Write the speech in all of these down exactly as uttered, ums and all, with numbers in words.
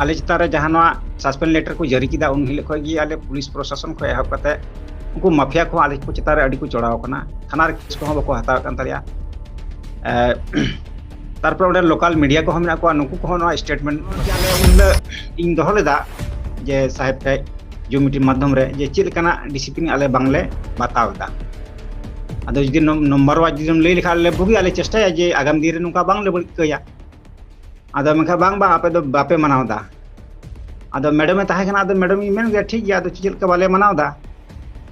ᱟᱞᱮ ᱪᱮᱛᱟᱱ ᱨᱮ ᱡᱟᱦᱟᱸ ᱱᱚᱣᱟ ᱥᱟᱥᱯᱮᱱᱰ ᱞᱮᱴᱟᱨ ᱠᱚ ᱡᱟᱹᱨᱤ ᱠᱮᱫᱟ, ᱩᱱ ᱦᱤᱞᱳᱜ ᱠᱷᱚᱱ ᱜᱮ ᱟᱞᱮ ᱯᱩᱞᱤᱥ ᱯᱨᱚᱥᱟᱥᱚᱱ ᱠᱷᱚᱱ ᱮᱦᱚᱵ ᱠᱟᱛᱮ ᱩᱱᱠᱩ ᱢᱟᱯᱷᱤᱭᱟ ᱠᱚᱦᱚᱸ ᱟᱞᱮ ᱠᱚ ᱪᱮᱛᱟᱱ ᱨᱮ ᱟᱹᱰᱤ ᱠᱚ ᱪᱚᱲᱟᱣ ᱠᱟᱱᱟ᱾ ᱛᱷᱟᱱᱟ ᱨᱮ ᱠᱮᱥ ᱠᱚᱦᱚᱸ ᱵᱟᱠᱚ ᱦᱟᱛᱟᱣᱮᱫ ᱠᱟᱱ ᱛᱟᱞᱮᱭᱟ᱾ ᱮ, ᱛᱟᱨᱯᱚᱨᱮ ᱚᱸᱰᱮ ᱞᱳᱠᱟᱞ ᱢᱤᱰᱤᱭᱟ ᱠᱚᱦᱚᱸ ᱢᱮᱱᱟᱜ ᱠᱚᱣᱟ, ᱱᱩᱠᱩ ᱠᱚᱦᱚᱸ ᱱᱚᱣᱟ ᱥᱴᱮᱴᱢᱮᱱᱴ ᱟᱞᱮ ᱩᱱ ᱦᱤᱞᱳᱜ ᱤᱧ ᱫᱚᱦᱚ ᱞᱮᱫᱟ ᱡᱮ ᱥᱟᱦᱮᱵᱽ ᱴᱷᱮᱡ ᱡᱩᱢ ᱢᱤᱴᱤᱝ ᱢᱟᱫᱽᱫᱷᱚᱢ ᱨᱮ ᱡᱮ ᱪᱮᱫ ᱞᱮᱠᱟᱱᱟᱜ ᱰᱤᱥᱤᱯᱞᱤᱱ ᱟᱞᱮ ᱵᱟᱝᱞᱮ ᱵᱟᱛᱟᱣ ᱮᱫᱟ᱾ ᱟᱫᱚ ᱡᱩᱫᱤ ᱱᱚᱢ-, ᱱᱚᱢᱵᱟᱨ ᱣᱟᱭᱤᱡ ᱡᱩᱫᱤᱢ ᱞᱟᱹᱭ ᱞᱮᱠᱷᱟᱱ ᱟᱞᱮ ᱵᱩᱜᱤ, ᱟᱞᱮ ᱪᱮᱥᱴᱟᱭᱟ ᱡᱮ ᱟᱜᱟᱢ ᱫᱤᱱ ᱨᱮ ᱱᱚᱝᱠᱟ ᱵᱟᱝᱞᱮ ᱨᱤᱠᱟᱹᱭᱟ᱾ ᱟᱫᱚ ᱢᱮᱱᱠᱷᱟᱱ ᱵᱟᱝ, ᱵᱟᱝ, ᱟᱯᱮ ᱫᱚ ᱵᱟᱯᱮ ᱢᱟᱱᱟᱣ ᱮᱫᱟ᱾ ᱟᱫᱚ ᱢᱮᱰᱟᱢᱮ ᱛᱟᱦᱮᱸ ᱠᱟᱱᱟ, ᱟᱫᱚ ᱢᱮᱰᱟᱢ ᱤᱧ ᱢᱮᱱ ᱜᱮᱭᱟ, ᱴᱷᱤᱠ ᱜᱮᱭᱟ, ᱟᱫᱚ ᱪᱮᱫ ᱞᱮᱠᱟ ᱵᱟᱞᱮ ᱢᱟᱱᱟᱣ ᱮᱫᱟ?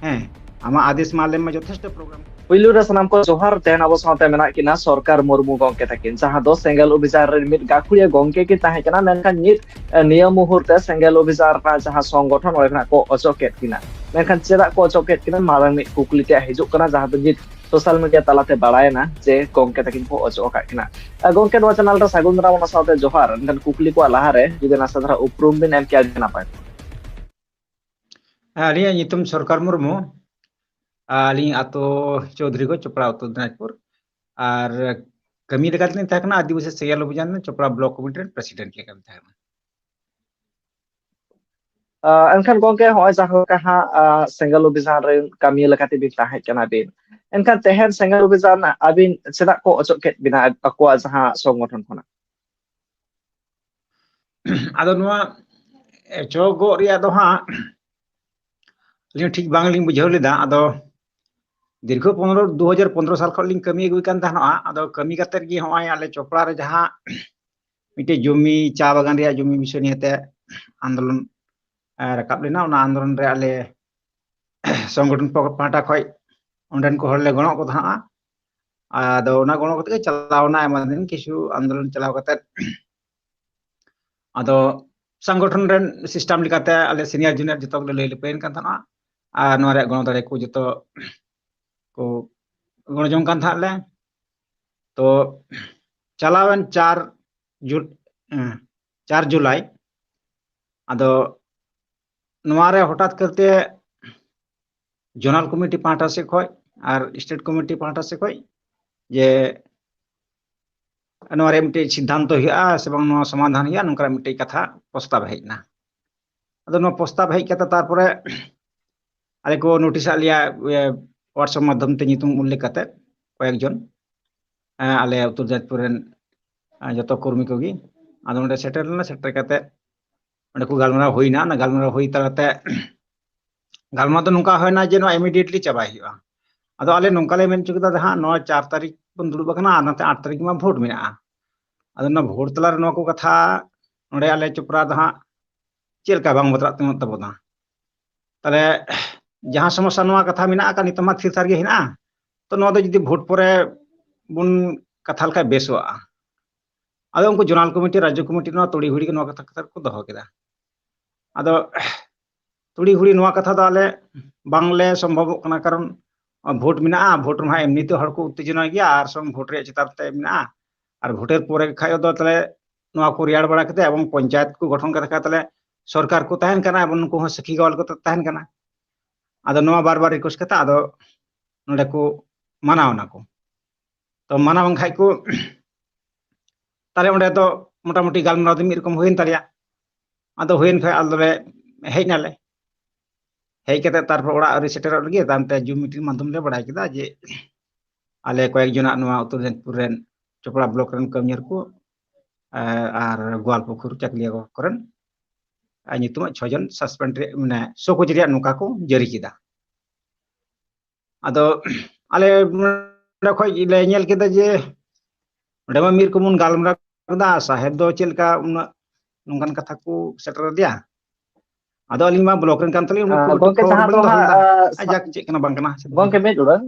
ᱦᱮᱸ, ᱟᱢᱟᱜ ᱟᱫᱮᱥ ᱢᱟ ᱟᱞᱮ ᱢᱟ ᱡᱚᱛᱷᱮᱥᱴᱚ ᱯᱨᱳᱜᱨᱟᱢ᱾ ᱯᱩᱭᱞᱩ ᱨᱮ ᱥᱟᱱᱟᱢ ᱠᱚ ᱡᱚᱦᱟᱨ᱾ ᱛᱮᱦᱮᱧ ᱟᱵᱚ ᱥᱟᱶᱛᱮ ᱢᱮᱱᱟᱜ ᱠᱤᱱᱟ ᱥᱚᱨᱠᱟᱨ ᱢᱩᱨᱢᱩ ᱜᱚᱢᱠᱮ ᱛᱟᱹᱠᱤᱱ, ᱡᱟᱦᱟᱸ ᱫᱚ ᱥᱮᱸᱜᱮᱞ ᱚᱵᱷᱤᱡᱟᱱ ᱨᱮᱱ ᱢᱤᱫ ᱜᱟᱹᱠᱷᱩᱲᱤᱭᱟᱹ ᱜᱚᱢᱠᱮ ᱠᱤᱱ ᱛᱟᱦᱮᱸ ᱠᱟᱱᱟ, ᱢᱮᱱᱠᱷᱟᱱ ᱱᱤᱛ, ᱮ, ᱱᱤᱭᱟᱹ ᱢᱩᱦᱩᱨᱛᱮ ᱥᱮᱸᱜᱮᱞ ᱚᱵᱷᱤᱡᱟᱱ ᱨᱮᱱᱟᱜ ᱡᱟᱦᱟᱸ ᱥᱚᱝᱜᱚᱴᱷᱚᱱ, ᱚᱸᱰᱮ ᱠᱷᱚᱱᱟᱜ ᱠᱚ ᱚᱪᱚᱜ ᱠᱮᱫ ᱠᱤᱱᱟ᱾ ᱢᱮᱱᱠᱷᱟᱱ ᱪᱮᱫᱟᱜ ᱠᱚ ᱚᱪᱚᱜ ᱠᱮᱫ ᱠᱤᱱᱟ, ᱢᱟᱲᱟᱝ ᱢᱤᱫ ᱠᱩᱠᱞᱤ ᱛᱮᱭᱟᱜ ᱦᱤᱡᱩᱜ ᱠᱟᱱᱟ, ᱡᱟᱦᱟᱸ ᱫᱚ ᱱᱤᱛ ᱥᱳᱥᱟᱞ ᱢᱤᱰᱤᱭᱟ ᱛᱟᱞᱟᱛᱮ ᱵᱟᱲᱟᱭᱮᱱᱟ ᱡᱮ ᱜᱚᱢᱠᱮ ᱛᱟᱹᱠᱤᱱ ᱠᱚ ᱚᱪᱚᱜ ᱟᱠᱟᱫ ᱠᱤᱱᱟ᱾ ᱮ, ᱜᱚᱢᱠᱮ, ᱱᱚᱣᱟ ᱪᱮᱱᱮᱞ ᱨᱮ ᱥᱟᱹᱜᱩᱱ ᱫᱟᱨᱟᱢ, ᱚᱱᱟ ᱥᱟᱶᱛᱮ ᱡᱚᱦᱟᱨ᱾ ᱮᱱᱠᱷᱟᱱ ᱠᱩᱠᱞᱤ ᱠᱚᱣᱟᱜ ᱞᱟᱦᱟᱨᱮ ᱡᱩᱫᱤ ᱱᱟᱥᱮ ᱫᱷᱟᱨᱟ ᱩᱯᱨᱩᱢ ᱵᱤᱱ ᱮᱢ ᱠᱮᱭᱟ, ᱟᱹᱰᱤ ᱱᱟᱯᱟᱭ ᱠᱚᱜᱼᱟ᱾ ᱦᱮᱸ, ᱟᱹᱞᱤᱧᱟᱜ ᱧᱩᱛᱩᱢ ᱥᱚᱨᱠᱟᱨ ᱢᱩᱨᱢᱩ᱾ ᱟᱹᱞᱤᱧ ᱟᱹᱛᱩ ᱪᱳᱫᱷᱩᱨᱤᱜᱚᱸᱡᱽ, ᱪᱚᱯᱲᱟ ᱩᱛᱛᱚᱨ ᱫᱤᱱᱟᱡᱽᱯᱩᱨ᱾ ᱟᱨ ᱠᱟᱹᱢᱤ ᱞᱮᱠᱟᱛᱮᱞᱤᱧ ᱛᱟᱦᱮᱸ ᱠᱟᱱᱟ ᱟᱹᱫᱤᱵᱟᱹᱥᱤ ᱥᱮᱸᱜᱮᱞ ᱚᱵᱷᱤᱡᱟᱱ ᱨᱮ ᱪᱚᱯᱲᱟ ᱵᱞᱚᱠ ᱠᱚᱢᱤᱴᱤ ᱨᱮᱱ ᱯᱨᱮᱥᱤᱰᱮᱱᱴ ᱞᱮᱠᱟᱞᱤᱧ ᱛᱟᱦᱮᱸ ᱠᱟᱱᱟ᱾ ᱟᱸ, ᱮᱱᱠᱷᱟᱱ ᱜᱚᱢᱠᱮ, ᱦᱚᱸᱜᱼᱚᱭ ᱡᱟᱦᱟᱸ ᱞᱮᱠᱟ ᱦᱟᱸᱜ, ᱟᱸ, ᱥᱮᱸᱜᱮᱞ ᱚᱵᱷᱤᱡᱟᱱ ᱨᱮᱱ ᱠᱟᱹᱢᱤᱭᱟᱹ ᱞᱮᱠᱟᱛᱮ ᱵᱤᱱ ᱛᱟᱦᱮᱸ ᱠᱟᱱᱟ ᱵᱤᱱ, ᱮᱱᱠᱷᱟᱱ ᱛᱮᱦᱮᱧ ᱥᱮᱸᱜᱮᱞ ᱚᱵᱷᱤᱡᱟᱱ ᱟᱹᱵᱤᱱ ᱪᱮᱫᱟᱜ ᱠᱚ ᱚᱪᱚᱜ ᱠᱮᱫ ᱵᱤᱱᱟ ᱟᱠᱚᱣᱟᱜ ᱡᱟᱦᱟᱸ ᱥᱚᱝᱜᱚᱴᱷᱚᱱ ᱠᱷᱚᱱᱟᱜ? ᱟᱫᱚ ᱱᱚᱣᱟ ᱚᱪᱚᱜᱚᱜ ᱨᱮᱭᱟᱜ ᱫᱚ ᱦᱟᱸᱜ ᱟᱹᱞᱤᱧ ᱦᱚᱸ ᱴᱷᱤᱠ ᱵᱟᱝᱞᱤᱧ ᱵᱩᱡᱷᱟᱹᱣ ᱞᱮᱫᱟ᱾ ᱟᱫᱚ ᱫᱤᱨᱜᱷᱚ ᱯᱚᱱᱨᱚ, ᱫᱩ ᱦᱟᱡᱟᱨ ᱯᱚᱱᱨᱚ ᱥᱟᱞ ᱠᱷᱚᱱ ᱞᱤᱧ ᱠᱟᱹᱢᱤ ᱟᱹᱜᱩᱭᱮᱫ ᱠᱟᱱ ᱛᱟᱦᱮᱱᱚᱜᱼᱟ᱾ ᱟᱫᱚ ᱠᱟᱹᱢᱤ ᱠᱟᱛᱮᱫ ᱜᱮ ᱦᱚᱸᱜᱼᱚᱭ ᱟᱞᱮ ᱪᱚᱯᱲᱟ ᱨᱮ ᱡᱟᱦᱟᱸ ᱢᱤᱫᱴᱮᱡ ᱡᱚᱢᱤ, ᱪᱟ ᱵᱟᱜᱟᱱ ᱨᱮᱭᱟᱜ ᱡᱚᱢᱤ ᱵᱤᱥᱚᱭ ᱱᱤᱭᱮᱛᱮ ᱟᱱᱫᱳᱞᱚᱱ, ᱮ, ᱨᱟᱠᱟᱵ ᱞᱮᱱᱟ, ᱚᱱᱟ ᱟᱱᱫᱳᱞᱚᱱ ᱨᱮ ᱟᱞᱮ ᱥᱚᱝᱜᱚᱴᱷᱚᱱ ᱯᱟᱦᱴᱟ ᱠᱷᱚᱱ ᱚᱸᱰᱮᱱ ᱠᱚ ᱦᱚᱲ ᱞᱮ ᱜᱚᱲᱚ ᱠᱚ ᱛᱟᱦᱮᱸᱜᱼᱟ᱾ ᱟᱫᱚ ᱚᱱᱟ ᱜᱚᱲᱚ ᱠᱟᱛᱮ ᱜᱮ ᱪᱟᱞᱟᱣᱱᱟ ᱟᱭᱢᱟ ᱫᱤᱱ, ᱠᱤᱪᱷᱩ ᱟᱱᱫᱳᱞᱚᱱ ᱪᱟᱞᱟᱣ ᱠᱟᱛᱮ ᱟᱫᱚ ᱥᱚᱝᱜᱚᱴᱷᱚᱱ ᱨᱮᱱ ᱥᱤᱥᱴᱮᱢ ᱞᱮᱠᱟᱛᱮ ᱟᱞᱮ ᱥᱤᱱᱤᱭᱟᱨ ᱡᱩᱱᱤᱭᱟᱨ ᱡᱚᱛᱚ ᱜᱮᱞᱮ ᱞᱟᱹᱭ ᱞᱟᱹᱯᱟᱹᱭᱮᱱ ᱠᱟᱱ ᱛᱟᱦᱮᱱᱟ᱾ ᱟᱨ ᱱᱚᱣᱟ ᱨᱮᱭᱟᱜ ᱜᱚᱲᱚ ᱫᱟᱲᱮ ᱠᱚ ᱡᱚᱛᱚ ᱠᱚ ᱜᱚᱲᱚ ᱡᱚᱝ ᱠᱟᱱ ᱛᱟᱦᱮᱸᱫ ᱞᱮ᱾ ᱛᱚ ᱪᱟᱞᱟᱣᱮᱱ ᱪᱟᱨ ᱡᱩ-, ᱮᱸ, ᱪᱟᱨ ᱡᱩᱞᱟᱭ, ᱟᱫᱚ ᱱᱚᱣᱟ ᱨᱮ ᱦᱚᱴᱟᱛ ᱠᱟᱨᱛᱮ ᱡᱳᱱᱟᱞ ᱠᱚᱢᱤᱴᱤ ᱯᱟᱦᱴᱟ ᱥᱮᱫ ᱠᱷᱚᱱ ᱟᱨ ᱥᱴᱮᱴ ᱠᱚᱢᱤᱴᱤ ᱯᱟᱦᱴᱟ ᱥᱮᱫ ᱠᱷᱚᱱ ᱡᱮ ᱱᱚᱣᱟ ᱨᱮ ᱢᱤᱫᱴᱮᱡ ᱥᱤᱫᱽᱫᱷᱟᱱᱛᱚ ᱦᱩᱭᱩᱜᱼᱟ ᱥᱮ ᱵᱟᱝ ᱱᱚᱣᱟ ᱥᱚᱢᱟᱫᱷᱟᱱ ᱦᱩᱭᱩᱜᱼᱟ, ᱱᱚᱝᱠᱟᱱᱟᱜ ᱢᱤᱫᱴᱮᱡ ᱠᱟᱛᱷᱟ ᱯᱨᱚᱥᱛᱟᱵ ᱦᱮᱡ ᱮᱱᱟ᱾ ᱟᱫᱚ ᱱᱚᱣᱟ ᱯᱨᱚᱥᱛᱟᱵ ᱦᱮᱡ ᱠᱟᱛᱮ ᱛᱟᱨᱯᱚᱨᱮ ᱟᱞᱮ ᱠᱚ ᱱᱳᱴᱤᱥ ᱟᱫ ᱞᱮᱭᱟ WhatsApp ᱢᱟᱫᱽᱫᱷᱚᱢ ᱛᱮ ᱧᱩᱛᱩᱢ ᱩᱞᱞᱮᱠᱷ ᱠᱟᱛᱮ ᱠᱚᱭᱮᱠ ᱡᱚᱱ ᱟᱞᱮ ᱩᱛᱛᱚᱨ ᱫᱤᱱᱟᱡᱽᱯᱩᱨ ᱨᱮᱱ ᱡᱚᱛᱚ ᱠᱚᱨᱢᱤ ᱠᱚᱜᱮ᱾ ᱟᱫᱚ ᱚᱸᱰᱮ ᱥᱮᱴᱮᱨ ᱞᱮᱱᱟ, ᱥᱮᱴᱮᱨ ᱠᱟᱛᱮ ᱚᱸᱰᱮ ᱠᱚ ᱜᱟᱞᱢᱟᱨᱟᱣ ᱦᱩᱭᱱᱟ᱾ ᱚᱱᱟ ᱜᱟᱞᱢᱟᱨᱟᱣ ᱦᱩᱭ ᱛᱟᱞᱟᱛᱮ ᱜᱟᱞᱢᱟᱨᱟᱣ ᱫᱚ ᱱᱚᱝᱠᱟ ᱦᱩᱭᱱᱟ ᱡᱮ ᱱᱚᱣᱟ immediately ᱪᱟᱵᱟᱭ ᱦᱩᱭᱩᱜᱼᱟ᱾ ᱟᱫᱚ ᱟᱞᱮ ᱱᱚᱝᱠᱟ ᱞᱮ ᱢᱮᱱ ᱦᱚᱪᱚ ᱠᱮᱫᱟ, ᱡᱟᱦᱟᱸ ᱱᱚᱣᱟ ᱪᱟᱨ ᱛᱟᱹᱨᱤᱠᱷ ᱵᱚᱱ ᱫᱩᱲᱩᱵ ᱟᱠᱟᱱᱟ ᱟᱨ ᱱᱚᱛᱮ ᱟᱴ ᱛᱟᱹᱨᱤᱠᱷ ᱢᱟ ᱵᱷᱳᱴ ᱢᱮᱱᱟᱜᱼᱟ᱾ ᱟᱫᱚ ᱱᱚᱣᱟ ᱵᱷᱳᱴ ᱛᱟᱞᱟᱨᱮ ᱱᱚᱣᱟ ᱠᱚ ᱠᱟᱛᱷᱟ ᱱᱚᱰᱮ ᱟᱞᱮ ᱪᱚᱯᱨᱟ ᱫᱚ ᱦᱟᱸᱜ ᱪᱮᱫ ᱞᱮᱠᱟ ᱵᱟᱝ ᱵᱟᱛᱨᱟᱜ ᱛᱤᱸᱜᱩᱱ ᱛᱟᱵᱚᱱᱟ? ᱛᱟᱦᱞᱮ ᱡᱟᱦᱟᱸ ᱥᱚᱢᱚᱥᱥᱟ ᱱᱚᱣᱟ ᱠᱟᱛᱷᱟ ᱢᱮᱱᱟᱜ ᱟᱠᱟᱫ, ᱱᱤᱛᱚᱜ ᱢᱟ ᱛᱷᱤᱨ ᱛᱷᱟᱨ ᱜᱮ ᱦᱮᱱᱟᱜᱼᱟ᱾ ᱛᱚ ᱱᱚᱣᱟ ᱫᱚ ᱡᱩᱫᱤ ᱵᱷᱳᱴ ᱯᱚᱨᱮ ᱵᱚᱱ ᱠᱟᱛᱷᱟ ᱞᱮᱠᱷᱟᱡ ᱵᱮᱥᱚᱜᱼᱟ᱾ ᱟᱫᱚ ᱩᱱᱠᱩ ᱡᱳᱱᱟᱞ ᱠᱚᱢᱤᱴᱤ, ᱨᱟᱡᱽᱡᱚ ᱠᱚᱢᱤᱴᱤ ᱱᱚᱣᱟ ᱛᱩᱲᱤ ᱦᱩᱲᱤ ᱜᱮ ᱱᱚᱣᱟ ᱠᱟᱛᱷᱟ, ᱠᱟᱛᱷᱟ ᱠᱚ ᱫᱚᱦᱚ ᱠᱮᱫᱟ᱾ ᱟᱫᱚ ᱛᱩᱲᱤ ᱦᱩᱲᱤ ᱱᱚᱣᱟ ᱠᱟᱛᱷᱟ ᱫᱚ ᱟᱞᱮ ᱵᱟᱝᱞᱮ ᱥᱚᱢᱵᱷᱚᱵᱚᱜ ᱠᱟᱱᱟ, ᱠᱟᱨᱚᱱ ᱵᱷᱳᱴ ᱢᱮᱱᱟᱜᱼᱟ, ᱵᱷᱳᱴ ᱨᱮᱢᱟ ᱮᱢᱱᱤ ᱛᱮ ᱦᱚᱲ ᱠᱚ ᱩᱛᱛᱮᱡᱚᱱᱟ ᱜᱮᱭᱟ ᱟᱨ ᱥᱚᱝ ᱵᱷᱳᱴ ᱨᱮᱭᱟᱜ ᱪᱮᱛᱟᱱ ᱛᱮ ᱢᱮᱱᱟᱜᱼᱟ᱾ ᱟᱨ ᱵᱷᱳᱴᱮᱨ ᱯᱚᱨᱮ ᱠᱷᱟᱡ ᱫᱚ ᱛᱟᱦᱞᱮ ᱱᱚᱣᱟ ᱠᱚ ᱨᱮᱭᱟᱲ ᱵᱟᱲᱟ ᱠᱟᱛᱮ ᱮᱵᱚᱝ ᱯᱚᱧᱪᱟᱭᱮᱛ ᱠᱚ ᱜᱚᱴᱷᱚᱱ ᱠᱟᱛᱮ ᱠᱷᱟᱡ ᱛᱟᱦᱞᱮ ᱥᱚᱨᱠᱟᱨ ᱠᱚ ᱛᱟᱦᱮᱱ ᱠᱟᱱᱟ, ᱮᱵᱚᱝ ᱱᱩᱠᱩ ᱦᱚᱸ ᱥᱟᱹᱠᱷᱤ ᱜᱟᱣᱟᱞ ᱠᱚ ᱛᱟᱦᱮᱱ ᱠᱟᱱᱟ᱾ ᱟᱫᱚ ᱱᱚᱣᱟ ᱵᱟᱨ ᱵᱟᱨ ᱨᱤᱠᱣᱮᱥᱴ ᱠᱟᱛᱮ ᱟᱫᱚ ᱱᱚᱰᱮ ᱠᱚ ᱢᱟᱱᱟᱣ ᱚᱱᱟ ᱠᱚ᱾ ᱛᱚ ᱢᱟᱱᱟᱣ ᱵᱟᱝ ᱠᱷᱟᱡ ᱠᱚ, ᱛᱟᱦᱞᱮ ᱚᱸᱰᱮ ᱫᱚ ᱢᱚᱴᱟᱢᱩᱴᱤ ᱜᱟᱞᱢᱟᱨᱟᱣ ᱫᱚ ᱢᱤᱫ ᱨᱚᱠᱚᱢ ᱦᱩᱭᱮᱱ ᱛᱟᱞᱮᱭᱟ᱾ ᱟᱫᱚ ᱦᱩᱭᱮᱱ ᱠᱷᱟᱡ ᱟᱞᱮ ᱫᱚᱞᱮ ᱦᱮᱡ ᱱᱟᱞᱮ᱾ ᱦᱮᱡ ᱠᱟᱛᱮ ᱛᱟᱨᱯᱚᱨ ᱚᱲᱟᱜ ᱟᱹᱣᱨᱤ ᱥᱮᱴᱮᱨᱚᱜ ᱨᱮᱜᱮ ᱛᱟᱭᱚᱢᱛᱮ ᱡᱩᱢ ᱢᱤᱴᱤᱝ ᱢᱟᱫᱽᱫᱷᱚᱢ ᱞᱮ ᱵᱟᱲᱟᱭ ᱠᱮᱫᱟ ᱡᱮ ᱟᱞᱮ ᱠᱚᱭᱮᱠ ᱡᱚᱱᱟᱜ ᱱᱚᱣᱟ ᱩᱛᱛᱚᱨ ᱫᱤᱱᱟᱡᱽᱯᱩᱨ ᱨᱮᱱ ᱪᱚᱯᱲᱟ ᱵᱞᱚᱠ ᱨᱮᱱ ᱠᱟᱹᱢᱤᱭᱟᱹᱨ ᱠᱚ, ᱮ, ᱟᱨ ᱜᱳᱣᱟᱞᱯᱩᱠᱷᱩᱨ ᱪᱟᱠᱞᱤᱭᱟ ᱠᱚ ᱠᱚᱨᱮᱱ, ᱟᱨ ᱧᱩᱛᱩᱢᱟᱜ ᱪᱷᱚ ᱡᱚᱱ ᱥᱟᱥᱯᱮᱱᱰ ᱨᱮ, ᱢᱟᱱᱮ, ᱥᱚ ᱠᱚᱡ ᱨᱮᱭᱟᱜ ᱱᱚᱝᱠᱟ ᱠᱚ ᱡᱟᱹᱨᱤ ᱠᱮᱫᱟ᱾ ᱟᱫᱚ ᱟᱞᱮ ᱱᱚᱰᱮ ᱠᱷᱚᱡ ᱞᱮ ᱧᱮᱞ ᱠᱮᱫᱟ ᱡᱮ ᱚᱸᱰᱮ ᱢᱟ ᱢᱤᱫ ᱨᱚᱠᱚᱢ ᱵᱚᱱ ᱜᱟᱞᱢᱟᱨᱟᱣ ᱠᱮᱫᱟ, ᱥᱟᱦᱮᱵ ᱫᱚ ᱪᱮᱫ ᱞᱮᱠᱟ ᱩᱱᱟᱹᱜ ᱱᱚᱝᱠᱟᱱ ᱠᱟᱛᱷᱟ ᱠᱚ ᱥᱮᱴᱮᱨ ᱟᱫᱮᱭᱟ᱾ ᱟᱫᱚ ᱟᱹᱞᱤᱧ ᱢᱟ ᱵᱞᱚᱠ ᱨᱮᱱ ᱠᱟᱱ ᱛᱟᱹᱞᱤᱧ, ᱩᱱᱠᱩ ᱟᱸ, ᱠᱚ ᱜᱚᱝᱠᱮ, ᱠᱷᱚᱵᱚᱨ ᱡᱟᱦᱟᱸ ᱵᱟᱹᱞᱤᱧ ᱫᱚ ᱫᱚᱦᱚ ᱦᱟᱸᱜ, ᱞᱮᱫᱟ᱾ ᱟᱸ, ᱟᱡᱟᱜ ᱪᱮᱫ ᱠᱟᱱᱟ ᱵᱟᱝ ᱠᱟᱱᱟ ᱥᱮ ᱜᱚᱝᱠᱮ, ᱢᱤᱫ ᱩᱰᱟᱹᱝ,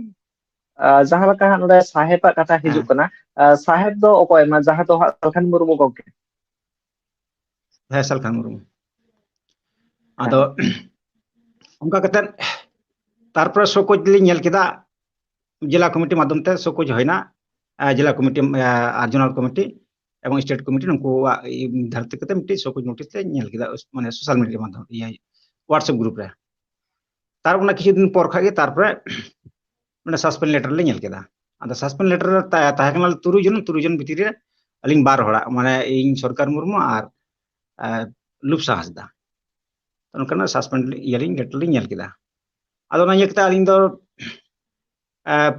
ᱟᱸ, ᱡᱟᱦᱟᱸ ᱞᱮᱠᱟ ᱦᱟᱸᱜ ᱱᱚᱰᱮ ᱥᱟᱦᱮᱵᱟᱜ ᱠᱟᱛᱷᱟ ᱦᱤᱡᱩᱜ ᱦᱮᱸ᱾ ᱠᱟᱱᱟ, ᱟᱸ, ᱥᱟᱦᱮᱵ ᱫᱚ ᱚᱠᱚᱭ ᱮᱱᱟ? ᱡᱟᱦᱟᱸ ᱫᱚ ᱦᱟᱸᱜ ᱥᱟᱞᱠᱷᱟᱱ ᱢᱩᱨᱢᱩ ᱜᱚᱝᱠᱮ᱾ ᱦᱮᱸ, ᱥᱟᱞᱠᱷᱟᱱ ᱢᱩᱨᱢᱩ᱾ ᱟᱫᱚ ᱦᱮᱸ᱾ ᱚᱱᱠᱟ ᱠᱟᱛᱮ ᱛᱟᱨᱯᱚᱨᱮ ᱥᱚ ᱠᱚᱡ ᱞᱤᱧ ᱧᱮᱞ ᱠᱮᱫᱟ, ᱡᱮᱞᱟ ᱠᱚᱢᱤᱴᱤ ᱢᱟᱫᱽᱫᱷᱚᱢ ᱛᱮ ᱥᱚ ᱠᱚᱡ ᱦᱩᱭᱱᱟ, ᱟᱸ, ᱡᱮᱞᱟ ᱠᱚᱢᱤᱴᱤ, ᱟᱸ, ᱟᱨ ᱡᱳᱱᱟᱞ ᱠᱚᱢᱤᱴᱤ ᱮᱵᱚᱝ ᱥᱴᱮᱴ ᱠᱚᱢᱤᱴᱤ ᱱᱩᱠᱩᱣᱟᱜ ᱤ-, ᱫᱷᱟᱹᱨᱛᱤ ᱠᱟᱛᱮ ᱢᱤᱫᱴᱤᱡ ᱥᱚ ᱠᱚᱡ ᱱᱳᱴᱤᱥ ᱞᱮ ᱧᱮᱞ ᱠᱮᱫᱟ, ᱩᱥ-, ᱢᱟᱱᱮ ᱥᱳᱥᱟᱞ ᱢᱤᱰᱤᱭᱟ ᱢᱟᱫᱽᱫᱷᱚᱢ, ᱤᱭᱟᱹ, WhatsApp ᱜᱨᱩᱯ ᱨᱮ᱾ ᱛᱟᱨ ᱚᱱᱟ ᱠᱤᱪᱷᱩ ᱫᱤᱱ ᱯᱚᱨ ᱠᱷᱟᱡ ᱜᱮ ᱛᱟᱨᱯᱚᱨᱮ ᱢᱟᱱᱮ ᱥᱟᱥᱯᱮᱱᱰ ᱞᱮᱴᱟᱨ ᱞᱮ ᱧᱮᱞ ᱠᱮᱫᱟ᱾ ᱟᱫᱚ ᱥᱟᱥᱯᱮᱱᱰ ᱞᱮᱴᱟᱨ ᱨᱮ ᱛᱟ-, ᱛᱟᱦᱮᱸ ᱠᱟᱱᱟ ᱞᱮ ᱛᱩᱨᱩᱭ ᱡᱚᱱ, ᱛᱩᱨᱩᱭ ᱡᱚᱱ ᱵᱷᱤᱛᱤᱨ ᱨᱮ ᱟᱹᱞᱤᱧ ᱵᱟᱨ ᱦᱚᱲᱟᱜ, ᱢᱟᱱᱮ ᱤᱧ ᱥᱚᱨᱠᱟᱨ ᱢᱩᱨᱢᱩ ᱟᱨ ᱞᱩᱯᱥᱟ ᱦᱟᱸᱥᱫᱟ᱾ ᱛᱚ ᱱᱚᱝᱠᱟᱱᱟᱜ ᱥᱟᱥᱯᱮᱱᱰ ᱤᱭᱟᱹ ᱞᱤᱧ ᱞᱮᱴᱟᱨ ᱞᱤᱧ ᱧᱮᱞ ᱠᱮᱫᱟ᱾ ᱟᱫᱚ ᱚᱱᱟ ᱤᱭᱟᱹ ᱠᱟᱛᱮ ᱟᱹᱞᱤᱧ ᱫᱚ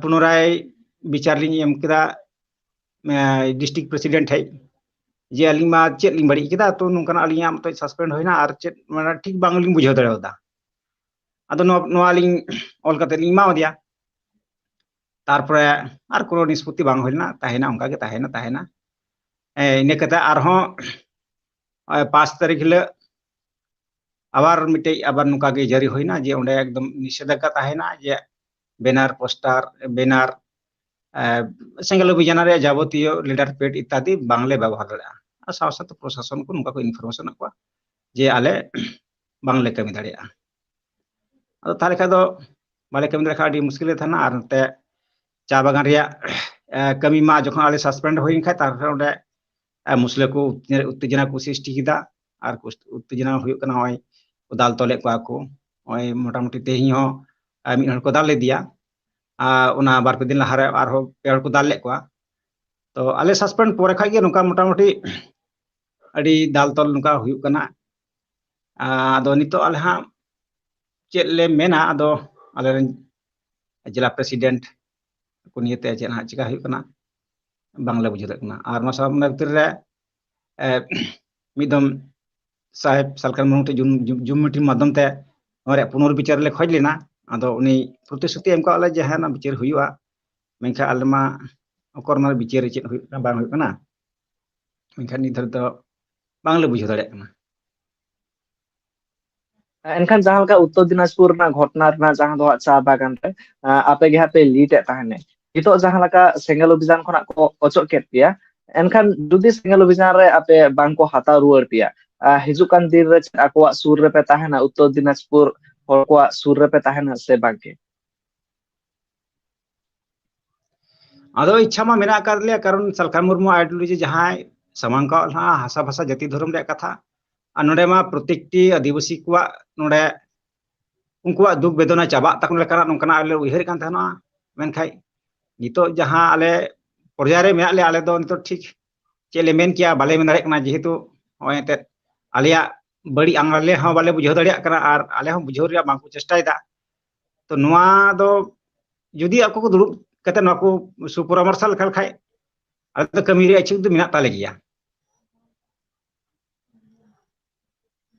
ᱯᱩᱱᱚᱨᱟᱭ ᱵᱤᱪᱟᱨ ᱞᱤᱧ ᱮᱢ ᱠᱮᱫᱟ ᱰᱤᱥᱴᱨᱤᱠᱴ ᱯᱨᱮᱥᱤᱰᱮᱱᱴ ᱴᱷᱮᱡ, ᱡᱮ ᱟᱹᱞᱤᱧ ᱢᱟ ᱪᱮᱫ ᱞᱤᱧ ᱵᱟᱹᱲᱤᱡ ᱠᱮᱫᱟ, ᱛᱚ ᱱᱚᱝᱠᱟᱱᱟᱜ ᱟᱹᱞᱤᱧᱟᱜ ᱢᱚᱛᱚᱡ ᱥᱟᱥᱯᱮᱱᱰ ᱦᱩᱭᱱᱟ ᱟᱨ ᱪᱮᱫ, ᱢᱟᱱᱮ ᱴᱷᱤᱠ ᱵᱟᱝᱞᱤᱧ ᱵᱩᱡᱷᱟᱹᱣ ᱫᱟᱲᱮᱭᱟᱫᱟ᱾ ᱟᱫᱚ ᱱᱚᱣᱟ ᱱᱚᱣᱟ ᱞᱤᱧ ᱚᱞ ᱠᱟᱛᱮ ᱞᱤᱧ ᱮᱢᱟ ᱫᱮᱭᱟ᱾ ᱛᱟᱨᱯᱚᱨᱮ ᱟᱨ ᱠᱳᱱᱳ ᱱᱤᱥᱯᱚᱛᱤ ᱵᱟᱝ ᱦᱩᱭ ᱞᱮᱱᱟ, ᱛᱟᱦᱮᱸᱭᱮᱱᱟ ᱚᱱᱠᱟ ᱜᱮ, ᱛᱟᱦᱮᱸᱭᱮᱱᱟ ᱛᱟᱦᱮᱸᱭᱮᱱᱟ᱾ ᱤᱱᱟᱹ ᱠᱟᱛᱮ ᱟᱨᱦᱚᱸ ᱯᱟᱸᱪ ᱛᱟᱹᱨᱤᱠᱷ ᱦᱤᱞᱳᱜ ᱟᱵᱟᱨ ᱢᱤᱫᱴᱮᱡ ᱟᱵᱟᱨ ᱱᱚᱝᱠᱟ ᱜᱮ ᱡᱟᱹᱨᱤ ᱦᱩᱭᱱᱟ ᱡᱮ ᱚᱸᱰᱮ ᱮᱠᱫᱚᱢ ᱱᱤᱥᱮᱫᱷᱟᱡᱽᱡᱟ ᱛᱟᱦᱮᱱᱟ ᱡᱮ ᱵᱮᱱᱟᱨ, ᱯᱳᱥᱴᱟᱨ, ᱵᱮᱱᱟᱨ, ᱥᱮᱸᱜᱮᱞ ᱚᱵᱷᱤᱡᱟᱱ ᱨᱮᱭᱟᱜ ᱡᱟᱵᱚᱛᱤᱭᱚ ᱞᱮᱴᱟᱨ ᱯᱮᱰ ᱤᱛᱛᱟᱫᱤ ᱵᱟᱝᱞᱮ ᱵᱮᱵᱚᱦᱟᱨ ᱫᱟᱲᱮᱭᱟᱜᱼᱟ᱾ ᱟᱨ ᱥᱟᱶ ᱥᱟᱶᱛᱮ ᱯᱨᱚᱥᱟᱥᱚᱱ ᱠᱚ ᱱᱚᱝᱠᱟ ᱠᱚ ᱤᱱᱯᱷᱚᱨᱢᱮᱥᱚᱱ ᱟᱫ ᱠᱚᱣᱟ ᱡᱮ ᱟᱞᱮ ᱵᱟᱝᱞᱮ ᱠᱟᱹᱢᱤ ᱫᱟᱲᱮᱭᱟᱜᱼᱟ᱾ ᱟᱫᱚ ᱛᱟᱦᱚᱞᱮ ᱠᱷᱟᱱ ᱫᱚ ᱵᱟᱞᱮ ᱠᱟᱹᱢᱤ ᱫᱟᱲᱮᱭᱟᱜ ᱠᱷᱟᱱ ᱟᱹᱰᱤ ᱢᱩᱥᱠᱤᱞ ᱨᱮ ᱛᱟᱦᱮᱱᱟ᱾ ᱟᱨ ᱱᱚᱛᱮ ᱪᱟ ᱵᱟᱜᱟᱱ ᱨᱮᱭᱟᱜ ᱠᱟᱹᱢᱤ ᱢᱟ ᱡᱚᱠᱷᱚᱱ ᱟᱞᱮ ᱥᱟᱥᱯᱮᱱᱰ ᱦᱩᱭᱮᱱ ᱠᱷᱟᱱ, ᱛᱟᱨᱯᱚᱨᱮ ᱚᱸᱰᱮ ᱢᱩᱥᱞᱟᱹ ᱠᱚ ᱩᱛᱛᱮᱡᱚᱱᱟ ᱠᱚ ᱥᱨᱤᱥᱴᱤ ᱠᱮᱫᱟ᱾ ᱟᱨ ᱩᱛᱛᱮᱡᱚᱱᱟ ᱦᱩᱭᱩᱜ ᱠᱟᱱᱟ, ᱱᱚᱜᱼᱚᱭ ᱠᱚ ᱫᱟᱞ ᱛᱚᱞᱮᱫ ᱠᱚᱣᱟ ᱠᱚ᱾ ᱱᱚᱜᱼᱚᱭ ᱢᱚᱴᱟᱢᱩᱴᱤ ᱛᱮᱦᱮᱧ ᱦᱚᱸ ᱢᱤᱫ ᱦᱚᱲ ᱠᱚ ᱫᱟᱞ ᱞᱮᱫᱮᱭᱟ᱾ ᱟᱨ ᱚᱱᱟ ᱵᱟᱨ ᱯᱮ ᱫᱤᱱ ᱞᱟᱦᱟᱨᱮ ᱟᱨᱦᱚᱸ ᱯᱮ ᱦᱚᱲ ᱠᱚ ᱫᱟᱞ ᱞᱮᱫ ᱠᱚᱣᱟ᱾ ᱛᱚ ᱟᱞᱮ ᱥᱟᱥᱯᱮᱱᱰ ᱯᱚᱨᱮ ᱠᱷᱚᱱ ᱜᱮ ᱱᱚᱝᱠᱟ ᱢᱚᱴᱟᱢᱩᱴᱤ ᱟᱹᱰᱤ ᱫᱟᱞ ᱛᱚᱞ ᱱᱚᱝᱠᱟ ᱦᱩᱭᱩᱜ ᱠᱟᱱᱟ᱾ ᱟᱫᱚ ᱱᱤᱛᱚᱜ ᱟᱞᱮ ᱦᱟᱸᱜ ᱪᱮᱫ ᱞᱮ ᱢᱮᱱᱟ, ᱟᱫᱚ ᱟᱞᱮᱨᱮᱱ ᱡᱮᱞᱟ ᱯᱨᱮᱥᱤᱰᱮᱱᱴ ᱠᱚ ᱱᱤᱭᱮᱛᱮ ᱪᱮᱫ ᱦᱟᱸᱜ ᱪᱤᱠᱟ ᱦᱩᱭᱩᱜ ᱠᱟᱱᱟ, ᱵᱟᱝᱞᱮ ᱵᱩᱡᱷᱟᱹᱣ ᱫᱟᱲᱮᱭᱟᱜ ᱠᱟᱱᱟ᱾ ᱟᱨ ᱱᱚᱣᱟ ᱥᱟᱶ ᱵᱷᱤᱛᱤᱨ ᱨᱮ ᱢᱤᱫ ᱫᱚᱢ ᱥᱟᱦᱮᱵᱽ ᱥᱟᱞᱠᱷᱟᱱ ᱢᱩᱨᱢᱩ ᱴᱷᱮᱱ ᱡᱩᱢ ᱢᱤᱴᱤᱝ ᱢᱟᱫᱽᱫᱷᱚᱢ ᱛᱮ ᱱᱚᱣᱟ ᱨᱮᱭᱟᱜ ᱯᱩᱱᱚᱨᱵᱤᱪᱟᱨ ᱞᱮ ᱠᱷᱚᱡᱽ ᱞᱮᱱᱟ᱾ ᱟᱫᱚ ᱩᱱᱤ ᱯᱨᱚᱛᱤᱥᱨᱩᱛᱤ ᱮᱢ ᱠᱟᱜ ᱞᱮ ᱡᱮ ᱦᱮᱸ, ᱚᱱᱟ ᱵᱤᱪᱟᱹᱨ ᱦᱩᱭᱩᱜᱼᱟ, ᱢᱮᱱᱠᱷᱟᱱ ᱟᱞᱮ ᱢᱟ ᱚᱠᱚᱨ ᱚᱱᱟ ᱵᱤᱪᱟᱹᱨ ᱨᱮ ᱪᱮᱫ ᱦᱩᱭᱩᱜ ᱠᱟᱱᱟ ᱵᱟᱝ ᱦᱩᱭᱩᱜ ᱠᱟᱱᱟ, ᱢᱮᱱᱠᱷᱟᱱ ᱱᱤᱛ ᱫᱷᱟᱹᱨᱤᱡ ᱫᱚ ᱵᱟᱝᱞᱮ ᱵᱩᱡᱷᱟᱹᱣ ᱫᱟᱲᱮᱭᱟᱜ ᱠᱟᱱᱟ᱾ ᱮᱱᱠᱷᱟᱱ ᱡᱟᱦᱟᱸ ᱞᱮᱠᱟ ᱩᱛᱛᱚᱨ ᱫᱤᱱᱟᱡᱽᱯᱩᱨ ᱨᱮᱱᱟᱜ ᱜᱷᱚᱴᱚᱱᱟ ᱨᱮᱱᱟᱜ ᱡᱟᱦᱟᱸ ᱫᱚ ᱦᱟᱸᱜ ᱪᱟ ᱵᱟᱜᱟᱱ ᱨᱮ ᱟᱯᱮ ᱜᱮ ᱦᱟᱸᱜ ᱯᱮ ᱞᱤᱰ ᱮᱫ ᱛᱟᱦᱮᱱ, ᱱᱤᱛᱚᱜ ᱡᱟᱦᱟᱸ ᱞᱮᱠᱟ ᱥᱮᱸᱜᱮᱞ ᱚᱵᱷᱤᱡᱟᱱ ᱠᱷᱚᱱᱟᱜ ᱠᱚ ᱚᱪᱚᱜ ᱠᱮᱫ ᱯᱮᱭᱟ, ᱮᱱᱠᱷᱟᱱ ᱡᱩᱫᱤ ᱥᱮᱸᱜᱮᱞ ᱚᱵᱷᱤᱡᱟᱱ ᱨᱮ ᱟᱯᱮ ᱵᱟᱝ ᱠᱚ ᱦᱟᱛᱟᱣ ᱨᱩᱣᱟᱹᱲ ᱯᱮᱭᱟ, ᱦᱤᱡᱩᱜ ᱠᱟᱱ ᱫᱤᱱ ᱨᱮ ᱟᱠᱚᱣᱟᱜ ᱥᱩᱨ ᱨᱮᱯᱮ ᱛᱟᱦᱮᱱᱟ, ᱩᱛᱛᱚᱨ ᱫᱤᱱᱟᱡᱽᱯᱩᱨ ᱦᱚᱲ ᱠᱚᱣᱟᱜ ᱥᱩᱨ ᱨᱮᱯᱮ ᱛᱟᱦᱮᱱᱟ ᱥᱮ ᱵᱟᱝ ᱜᱮ? ᱟᱫᱚ ᱤᱪᱪᱷᱟ ᱢᱟ ᱢᱮᱱᱟᱜ ᱟᱠᱟᱫ ᱞᱮᱭᱟ, ᱠᱟᱨᱚᱱ ᱥᱟᱞᱠᱷᱟᱱ ᱢᱩᱨᱢᱩ ᱟᱭᱰᱤᱭᱳᱞᱚᱡᱤ ᱡᱟᱦᱟᱸᱭ ᱥᱟᱢᱟᱝ ᱠᱟᱜ ᱞᱟᱦᱟ ᱦᱟᱥᱟ ᱵᱷᱟᱥᱟ ᱡᱟᱹᱛᱤ ᱫᱷᱚᱨᱚᱢ ᱨᱮᱭᱟᱜ ᱠᱟᱛᱷᱟ, ᱟᱨ ᱱᱚᱰᱮ ᱢᱟ ᱯᱨᱚᱛᱮᱠᱴᱤ ᱟᱹᱫᱤᱵᱟᱹᱥᱤ ᱠᱚᱣᱟᱜ ᱱᱚᱰᱮ ᱩᱱᱠᱩᱣᱟᱜ ᱫᱩᱠ ᱵᱮᱫᱚᱱᱟ ᱪᱟᱵᱟᱜ ᱛᱟᱠᱚ ᱞᱮᱠᱟᱱᱟᱜ ᱱᱚᱝᱠᱟᱱᱟᱜ ᱟᱞᱮ ᱩᱭᱦᱟᱹᱨᱮᱫ ᱠᱟᱱ ᱛᱟᱦᱮᱱᱟ᱾ ᱢᱮᱱᱠᱷᱟᱱ ᱱᱤᱛᱚᱜ ᱡᱟᱦᱟᱸ ᱟᱞᱮ ᱯᱚᱨᱡᱟᱭ ᱨᱮ ᱢᱮᱱᱟᱜ ᱞᱮᱭᱟ, ᱟᱞᱮ ᱫᱚ ᱱᱤᱛᱚᱜ ᱴᱷᱤᱠ ᱪᱮᱫ ᱞᱮ ᱢᱮᱱ ᱠᱮᱭᱟ, ᱵᱟᱞᱮ ᱢᱮᱱ ᱫᱟᱲᱮᱭᱟᱜ ᱠᱟᱱᱟ, ᱡᱮᱦᱮᱛᱩ ᱱᱚᱜᱼᱚᱭ ᱮᱱᱛᱮᱫ ᱟᱞᱮᱭᱟᱜ ᱵᱟᱹᱲᱤᱡ ᱟᱝ ᱟᱞᱮ ᱦᱚᱸ ᱵᱟᱞᱮ ᱵᱩᱡᱷᱟᱹᱣ ᱫᱟᱲᱮᱭᱟᱜ ᱠᱟᱱᱟ ᱟᱨ ᱟᱞᱮ ᱦᱚᱸ ᱵᱩᱡᱷᱟᱹᱣ ᱨᱮᱭᱟᱜ ᱵᱟᱝᱠᱚ ᱪᱮᱥᱴᱟᱭᱮᱫᱟ᱾ ᱛᱚ ᱱᱚᱣᱟ ᱫᱚ ᱡᱩᱫᱤ ᱟᱠᱚ ᱠᱚ ᱫᱩᱲᱩᱵ ᱠᱟᱛᱮ ᱱᱚᱣᱟ ᱠᱚ ᱥᱩᱯᱚᱨᱟᱢᱚᱨᱥᱚ ᱞᱮᱠᱷᱟᱱ ᱠᱷᱟᱡ, ᱟᱞᱮ ᱫᱚ ᱠᱟᱹᱢᱤ ᱨᱮᱭᱟᱜ ᱤᱪᱪᱷᱩᱠ ᱫᱚ ᱢᱮᱱᱟᱜ ᱛᱟᱞᱮ ᱜᱮᱭᱟ᱾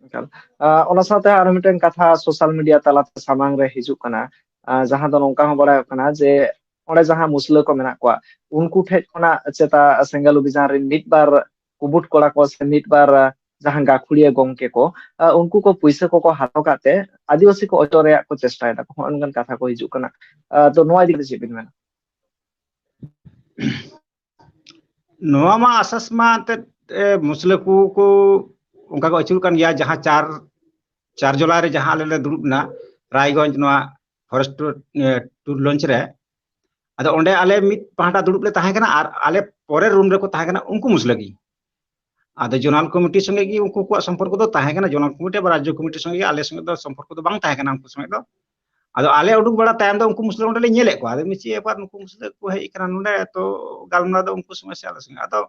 ᱮᱠᱟᱞ᱾ ᱟᱸ, ᱚᱱᱟ ᱥᱟᱶᱛᱮ ᱟᱨ ᱢᱤᱫᱴᱮᱱ ᱠᱟᱛᱷᱟ ᱥᱳᱥᱟᱞ ᱢᱤᱰᱤᱭᱟ ᱛᱟᱞᱟᱛᱮ ᱥᱟᱢᱟᱝ ᱨᱮ ᱦᱤᱡᱩᱜ ᱠᱟᱱᱟ, ᱟᱸ, ᱡᱟᱦᱟᱸ ᱫᱚ ᱱᱚᱝᱠᱟ ᱦᱚᱸ ᱵᱟᱲᱟᱭᱚᱜ ᱠᱟᱱᱟ ᱡᱮ ᱚᱸᱰᱮ ᱡᱟᱦᱟᱸ ᱢᱩᱥᱞᱟᱹ ᱠᱚ ᱢᱮᱱᱟᱜ ᱠᱚᱣᱟ, ᱩᱱᱠᱩ ᱴᱷᱮᱡ ᱠᱷᱚᱱᱟᱜ ᱪᱮᱛᱟ ᱥᱮᱸᱜᱮᱞ ᱚᱵᱷᱤᱡᱟᱱ ᱨᱮᱱ ᱢᱤᱫ ᱵᱟᱨ ᱠᱩᱵᱩᱴ ᱠᱚᱲᱟ ᱠᱚ ᱥᱮ ᱢᱤᱫ ᱵᱟᱨ, ᱟᱸ, ᱡᱟᱦᱟᱸ ᱜᱟᱹᱠᱷᱩᱲᱤᱭᱟᱹ ᱜᱚᱝᱠᱮ ᱠᱚ, ᱟᱸ, ᱩᱱᱠᱩ ᱠᱚ ᱯᱩᱭᱥᱟᱹ ᱠᱚᱠᱚ ᱦᱟᱛᱟᱣ ᱠᱟᱛᱮ ᱟᱹᱫᱤᱵᱟᱹᱥᱤ ᱠᱚ ᱚᱪᱚᱜ ᱨᱮᱭᱟᱜ ᱠᱚ ᱪᱮᱥᱴᱟᱭ ᱫᱟᱠᱚ, ᱦᱚᱸᱜᱼᱚ ᱱᱚᱝᱠᱟᱱ ᱠᱟᱛᱷᱟ ᱠᱚ ᱦᱤᱡᱩᱜ ᱠᱟᱱᱟ᱾ ᱟᱸ, ᱛᱚ ᱱᱚᱣᱟ ᱤᱫᱤ ᱠᱟᱛᱮ ᱪᱮᱫ ᱵᱤᱱ ᱢᱮᱱᱟ? ᱱᱚᱣᱟ ᱢᱟ ᱟᱥᱟᱥ ᱢᱟ ᱮᱱᱛᱮᱫ, ᱮ, ᱢᱩᱥᱞᱟᱹ ᱠᱚ ᱠᱚ ᱚᱱᱠᱟ ᱠᱚ ᱟᱹᱪᱩᱨ ᱠᱟᱱ ᱜᱮᱭᱟ, ᱡᱟᱦᱟᱸ ᱪᱟᱨ ᱪᱟᱨ ᱡᱩᱞᱟᱭ ᱨᱮ ᱡᱟᱦᱟᱸ ᱟᱞᱮ ᱞᱮ ᱫᱩᱲᱩᱵ ᱮᱱᱟ ᱨᱟᱭᱜᱚᱸᱡᱽ ᱱᱚᱣᱟ ᱯᱷᱚᱨᱮᱥᱴ ᱴᱩᱨ, ᱮ, ᱴᱩᱨ ᱞᱚᱧᱪ ᱨᱮ᱾ ᱟᱫᱚ ᱚᱸᱰᱮ ᱟᱞᱮ ᱢᱤᱫ ᱯᱟᱦᱴᱟ ᱫᱩᱲᱩᱵ ᱞᱮ ᱛᱟᱦᱮᱸ ᱠᱟᱱᱟ ᱟᱨ ᱟᱞᱮ ᱯᱚᱨᱮᱨ ᱨᱩᱢ ᱨᱮᱠᱚ ᱛᱟᱦᱮᱸ ᱠᱟᱱᱟ ᱩᱱᱠᱩ ᱢᱩᱥᱞᱟᱹ ᱜᱮ᱾ ᱟᱫᱚ ᱡᱳᱱᱟᱞ ᱠᱚᱢᱤᱴᱤ ᱥᱚᱸᱜᱮ ᱜᱮ ᱩᱱᱠᱩ ᱠᱚᱣᱟᱜ ᱥᱚᱢᱯᱚᱨᱠᱚ ᱫᱚ ᱛᱟᱦᱮᱸ ᱠᱟᱱᱟ, ᱡᱳᱱᱟᱞ ᱠᱚᱢᱤᱴᱤ ᱵᱟ ᱨᱟᱡᱽᱡᱚ ᱠᱚᱢᱤᱴᱤ ᱥᱚᱸᱜᱮ ᱜᱮ ᱟᱞᱮ ᱥᱚᱸᱜᱮ ᱫᱚ ᱥᱚᱢᱯᱚᱨᱠᱚ ᱫᱚ ᱵᱟᱝ ᱛᱟᱦᱮᱸ ᱠᱟᱱᱟ ᱩᱱᱠᱩ ᱥᱚᱸᱜᱮ ᱫᱚ᱾ ᱟᱫᱚ ᱟᱞᱮ ᱩᱰᱩᱠ ᱵᱟᱲᱟ ᱛᱟᱭᱚᱢ ᱫᱚ ᱩᱱᱠᱩ ᱢᱩᱥᱞᱟᱹ ᱚᱸᱰᱮ ᱞᱮ ᱧᱮᱞᱮᱫ ᱠᱚᱣᱟ, ᱟᱫᱚ ᱪᱮᱫ ᱵᱮᱯᱟᱨ ᱱᱩᱠᱩ ᱢᱩᱥᱞᱟᱹ ᱠᱚ ᱦᱮᱡ ᱟᱠᱟᱱᱟ ᱱᱚᱰᱮ, ᱛᱚ ᱜᱟᱞᱢᱟᱨᱟᱣ ᱫᱚ ᱩᱱᱠᱩ ᱥᱚᱸᱜᱮ ᱥᱮ ᱟᱞᱮ ᱥᱚᱸᱜᱮ᱾ ᱟᱫᱚ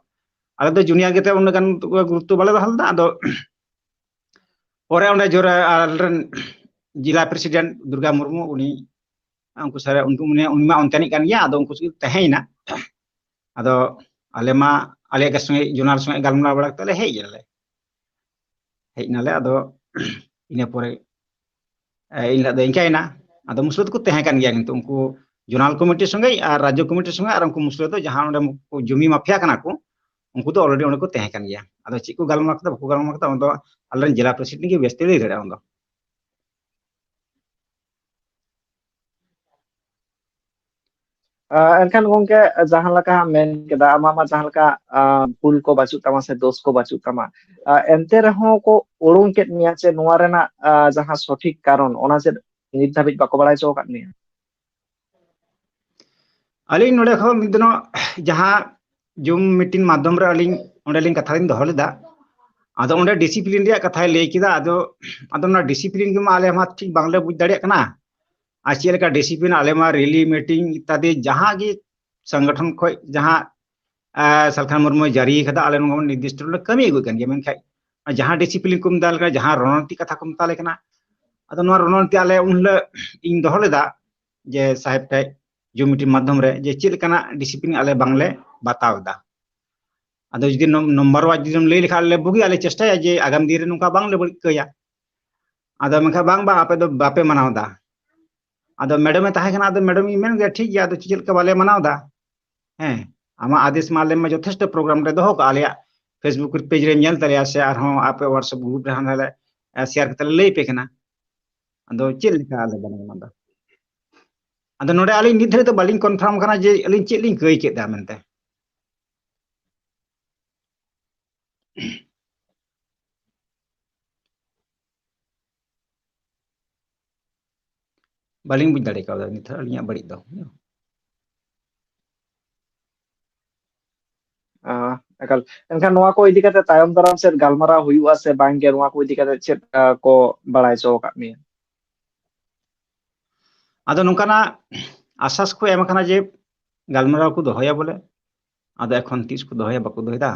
ᱟᱞᱮ ᱫᱚ ᱡᱩᱱᱤᱭᱟᱨ ᱜᱮᱛᱮ ᱩᱱᱟᱹᱜ ᱜᱟᱱ ᱜᱩᱨᱩᱛᱛᱚ ᱵᱟᱞᱮ ᱫᱚᱦᱚ ᱞᱮᱫᱟ᱾ ᱟᱫᱚ ᱯᱚᱨᱮ ᱚᱸᱰᱮ ᱡᱳᱨ ᱟᱞᱮᱨᱮᱱ ᱡᱮᱞᱟ ᱯᱨᱮᱥᱤᱰᱮᱱᱴ ᱫᱩᱨᱜᱟ ᱢᱩᱨᱢᱩ, ᱩᱱᱤ ᱩᱱᱠᱩ ᱥᱟᱨ ᱩᱱᱠᱩ ᱩᱱᱤ ᱩᱱᱤ ᱢᱟ ᱚᱱᱛᱮᱱᱤᱡ ᱠᱟᱱ ᱜᱮᱭᱟ, ᱟᱫᱚ ᱩᱱᱠᱩ ᱥᱚᱸᱜᱮ ᱛᱟᱦᱮᱸᱭᱮᱱᱟ᱾ ᱟᱫᱚ ᱟᱞᱮ ᱢᱟ ᱟᱞᱮ ᱜᱮ ᱥᱚᱸᱜᱮ ᱡᱳᱱᱟᱞ ᱥᱚᱸᱜᱮ ᱜᱟᱞᱢᱟᱨᱟᱣ ᱵᱟᱲᱟ ᱠᱟᱛᱮ ᱞᱮ ᱦᱮᱡ ᱮᱱᱟᱞᱮ᱾ ᱦᱮᱡ ᱮᱱᱟᱞᱮ ᱟᱫᱚ ᱤᱱᱟᱹ ᱯᱚᱨᱮ, ᱮ, ᱤᱱ ᱦᱤᱞᱳᱜ ᱫᱚ ᱤᱱᱠᱟᱹᱭᱮᱱᱟ᱾ ᱟᱫᱚ ᱢᱩᱥᱞᱟᱹ ᱫᱚᱠᱚ ᱛᱟᱦᱮᱸ ᱠᱟᱱ ᱜᱮᱭᱟ, ᱠᱤᱱᱛᱩ ᱩᱱᱠᱩ ᱡᱳᱱᱟᱞ ᱠᱚᱢᱤᱴᱤ ᱥᱚᱸᱜᱮ ᱟᱨ ᱨᱟᱡᱽᱡᱚ ᱠᱚᱢᱤᱴᱤ ᱥᱚᱸᱜᱮ ᱟᱨ ᱩᱱᱠᱩ ᱢᱩᱥᱞᱟᱹ ᱫᱚ ᱡᱟᱦᱟᱸ ᱚᱸᱰᱮ ᱠᱚ ᱡᱩᱢᱤ ᱢᱟᱯᱷᱤᱭᱟ ᱠᱟᱱᱟ ᱠᱚ, ᱩᱱᱠᱩ ᱫᱚ ᱚᱞᱨᱮᱰᱤ ᱚᱸᱰᱮ ᱠᱚ ᱛᱟᱦᱮᱸ ᱠᱟᱱ ᱜᱮᱭᱟ᱾ ᱟᱫᱚ ᱪᱮᱫ ᱠᱚ ᱜᱟᱞᱢᱟᱨᱟᱣ ᱠᱮᱫᱟ, ᱵᱟᱠᱚ ᱜᱟᱞᱢᱟᱨᱟᱣ ᱠᱮᱫᱟ, ᱚᱱᱟ ᱫᱚ ᱟᱞᱮᱨᱮᱱ ᱡᱮᱞᱟ ᱯᱨᱮᱥᱤᱰᱮᱱᱴ ᱜᱮ ᱵᱮᱥ ᱛᱮ ᱞᱟᱹᱭ ᱫᱟᱲᱮᱭᱟᱜᱼᱟ ᱩᱱᱫᱚ᱾ ᱟᱸ, ᱮᱱᱠᱷᱟᱱ ᱜᱚᱝᱠᱮ, ᱡᱟᱦᱟᱸ ᱞᱮᱠᱟ ᱢᱮᱱ ᱠᱮᱫᱟ, ᱟᱢᱟᱜ ᱢᱟ ᱡᱟᱦᱟᱸ ᱞᱮᱠᱟ, ᱟᱸ, ᱵᱷᱩᱞ ᱠᱚ ᱵᱟᱹᱪᱩᱜ ᱛᱟᱢᱟ ᱥᱮ ᱫᱳᱥ ᱠᱚ ᱵᱟᱹᱪᱩᱜ ᱛᱟᱢᱟ, ᱟᱸ, ᱮᱱᱛᱮ ᱨᱮᱦᱚᱸ ᱠᱚ ᱩᱨᱩᱢ ᱠᱮᱫ ᱢᱮᱭᱟ ᱡᱮ ᱱᱚᱣᱟ ᱨᱮᱱᱟᱜ, ᱟᱸ, ᱡᱟᱦᱟᱸ ᱥᱚᱴᱷᱤᱠ ᱠᱟᱨᱚᱱ, ᱚᱱᱟ ᱪᱮᱫ ᱱᱤᱛ ᱫᱷᱟᱹᱵᱤᱡ ᱵᱟᱠᱚ ᱵᱟᱲᱟᱭ ᱦᱚᱪᱚ ᱟᱠᱟᱫ ᱢᱮᱭᱟ? ᱟᱹᱞᱤᱧ ᱱᱚᱰᱮ ᱠᱷᱚᱱ ᱢᱤᱫ ᱫᱤᱱᱚᱜ ᱡᱟᱦᱟᱸ ᱡᱩᱢ ᱢᱤᱴᱤᱝ ᱢᱟᱫᱽᱫᱷᱚᱢ ᱨᱮ ᱟᱹᱞᱤᱧ ᱚᱸᱰᱮ ᱞᱤᱧ ᱠᱟᱛᱷᱟ ᱞᱤᱧ ᱫᱚᱦᱚ ᱞᱮᱫᱟ, ᱟᱫᱚ ᱚᱸᱰᱮ ᱰᱤᱥᱤᱯᱞᱤᱱ ᱨᱮᱭᱟᱜ ᱠᱟᱛᱷᱟᱭ ᱞᱟᱹᱭ ᱠᱮᱫᱟ᱾ ᱟᱫᱚ, ᱟᱫᱚ ᱚᱱᱟ ᱰᱤᱥᱤᱯᱞᱤᱱ ᱜᱮᱢᱟ ᱟᱞᱮ ᱢᱟ ᱴᱷᱤᱠ ᱵᱟᱝᱞᱮ ᱵᱩᱡᱽ ᱫᱟᱲᱮᱭᱟᱜ ᱠᱟᱱᱟ᱾ ᱟᱨ ᱪᱮᱫ ᱞᱮᱠᱟ ᱰᱤᱥᱤᱯᱞᱤᱱ, ᱟᱞᱮ ᱢᱟ ᱨᱮᱞᱤ ᱢᱤᱴᱤᱝ ᱤᱛᱛᱟᱫᱤ ᱡᱟᱦᱟᱸ ᱜᱮ ᱥᱚᱝᱜᱚᱴᱷᱚᱱ ᱠᱷᱚᱱ ᱡᱟᱦᱟᱸ ᱥᱟᱞᱠᱷᱟᱱ ᱢᱩᱨᱢᱩᱭ ᱡᱟᱹᱨᱤ ᱠᱟᱫᱟ, ᱟᱞᱮ ᱱᱚᱣᱟ ᱱᱤᱨᱫᱤᱥᱴᱚ ᱞᱮ ᱠᱟᱹᱢᱤ ᱟᱹᱜᱩᱭᱮᱫ ᱠᱟᱱ ᱜᱮᱭᱟ, ᱢᱮᱱᱠᱷᱟᱱ ᱡᱟᱦᱟᱸ ᱰᱤᱥᱤᱯᱞᱤᱱ ᱠᱚ ᱢᱮᱛᱟ ᱞᱮ ᱠᱟᱱᱟ, ᱡᱟᱦᱟᱸ ᱨᱚᱱᱚᱱᱤᱛᱤ ᱠᱟᱛᱷᱟ ᱠᱚ ᱢᱮᱛᱟ ᱞᱮ ᱠᱟᱱᱟ, ᱟᱫᱚ ᱱᱚᱣᱟ ᱨᱚᱱᱚᱱᱤᱛᱤ ᱟᱞᱮ ᱩᱱ ᱦᱤᱞᱳᱜ ᱤᱧ ᱫᱚᱦᱚ ᱞᱮᱫᱟ ᱡᱮ ᱥᱟᱦᱮᱵᱽ ᱴᱷᱮᱡ ᱡᱩᱢ ᱢᱤᱴᱤᱝ ᱢᱟᱫᱽᱫᱷᱚᱢ ᱨᱮ ᱡᱮ ᱪᱮᱫ ᱞᱮᱠᱟᱱᱟᱜ ᱰᱤᱥᱤᱯᱞᱤᱱ ᱟᱞᱮ ᱵᱟᱝᱞᱮ ᱵᱟᱛᱟᱣ ᱮᱫᱟ᱾ ᱟᱫᱚ ᱡᱩᱫᱤ ᱱᱚᱢ-, ᱱᱚᱢᱵᱟᱨ ᱣᱟᱭᱤᱡ ᱡᱩᱫᱤᱢ ᱞᱟᱹᱭ ᱞᱮᱠᱷᱟᱱ ᱟᱞᱮ ᱵᱩᱜᱤ, ᱟᱞᱮ ᱪᱮᱥᱴᱟᱭᱟ ᱡᱮ ᱟᱜᱟᱢ ᱫᱤᱱ ᱨᱮ ᱱᱚᱝᱠᱟ ᱵᱟᱝᱞᱮ ᱨᱤᱠᱟᱹᱭᱟ᱾ ᱟᱫᱚ ᱢᱮᱱᱠᱷᱟᱱ ᱵᱟᱝ, ᱵᱟᱝ, ᱟᱯᱮ ᱫᱚ ᱵᱟᱯᱮ ᱢᱟᱱᱟᱣ ᱮᱫᱟ᱾ ᱟᱫᱚ ᱢᱮᱰᱟᱢ ᱮ ᱛᱟᱦᱮᱸ ᱠᱟᱱᱟ, ᱟᱫᱚ ᱢᱮᱰᱟᱢ ᱤᱧ ᱢᱮᱱ ᱜᱮᱭᱟ, ᱴᱷᱤᱠ ᱜᱮᱭᱟ, ᱟᱫᱚ ᱪᱮᱫ ᱞᱮᱠᱟ ᱵᱟᱞᱮ ᱢᱟᱱᱟᱣ ᱮᱫᱟ? ᱦᱮᱸ, ᱟᱢᱟᱜ ᱟᱫᱮᱥ ᱢᱟ ᱟᱞᱮ ᱢᱟ ᱡᱚᱛᱷᱮᱥᱴᱚ ᱯᱨᱳᱜᱨᱟᱢ ᱨᱮ ᱫᱚᱦᱚ ᱠᱟᱜᱼᱟ, ᱟᱞᱮᱭᱟᱜ Facebook ᱯᱮᱡᱽ ᱨᱮᱢ ᱧᱮᱞ ᱛᱟᱞᱮᱭᱟ, ᱥᱮ ᱟᱨᱦᱚᱸ ᱟᱯᱮ WhatsApp ᱜᱨᱩᱯ ᱨᱮ ᱦᱟᱸᱰᱮ ᱞᱮ, ᱮ, ᱥᱮᱭᱟᱨ ᱠᱟᱛᱮ ᱞᱮ ᱞᱟᱹᱭ ᱟᱯᱮ ᱠᱟᱱᱟ᱾ ᱟᱫᱚ ᱪᱮᱫ ᱞᱮᱠᱟ ᱟᱞᱮ ᱵᱟᱞᱮ ᱢᱟᱱᱟᱣ ᱮᱫᱟ? ᱟᱫᱚ ᱱᱚᱰᱮ ᱟᱹᱞᱤᱧ ᱱᱤᱛ ᱫᱷᱟᱹᱨᱤᱡ ᱫᱚ ᱵᱟᱹᱞᱤᱧ ᱠᱚᱱᱯᱷᱟᱨᱢ ᱠᱟᱱᱟ ᱡᱮ ᱟᱹᱞᱤᱧ ᱪᱮᱫ ᱞᱤᱧ ᱠᱟᱹᱭ ᱠᱮᱫᱟ ᱢᱮᱱᱛᱮ᱾ ᱵᱟᱹᱞᱤᱧ ᱵᱩᱡᱽ ᱫᱟᱲᱮ ᱠᱟᱣᱫᱟ ᱱᱤᱛ ᱦᱚᱸ ᱟᱹᱞᱤᱧᱟᱜ ᱵᱟᱹᱲᱤᱡ ᱫᱚ᱾ ᱟᱸ, ᱮᱠᱟᱞ᱾ ᱮᱱᱠᱷᱟᱱ ᱱᱚᱣᱟ ᱠᱚ ᱤᱫᱤ ᱠᱟᱛᱮ ᱛᱟᱭᱚᱢ ᱫᱟᱨᱟᱢ ᱥᱮᱫ ᱜᱟᱞᱢᱟᱨᱟᱣ ᱦᱩᱭᱩᱜᱼᱟ ᱥᱮ ᱵᱟᱝ ᱜᱮ, ᱱᱚᱣᱟ ᱠᱚ ᱤᱫᱤ ᱠᱟᱛᱮ ᱪᱮᱫ, ᱟᱸ, ᱠᱚ ᱵᱟᱲᱟᱭ ᱦᱚᱪᱚ ᱟᱠᱟᱫ ᱢᱮᱭᱟ? ᱟᱫᱚ ᱱᱚᱝᱠᱟᱱᱟᱜ ᱟᱥᱟᱥ ᱠᱚ ᱮᱢ ᱟᱠᱟᱱᱟ ᱡᱮ ᱜᱟᱞᱢᱟᱨᱟᱣ ᱠᱚ ᱫᱚᱦᱚᱭᱟ ᱵᱚᱞᱮ, ᱟᱫᱚ ᱮᱠᱷᱚᱱ ᱛᱤᱥ ᱠᱚ ᱫᱚᱦᱚᱭᱟ ᱵᱟᱠᱚ ᱫᱚᱦᱚᱭᱮᱫᱟ᱾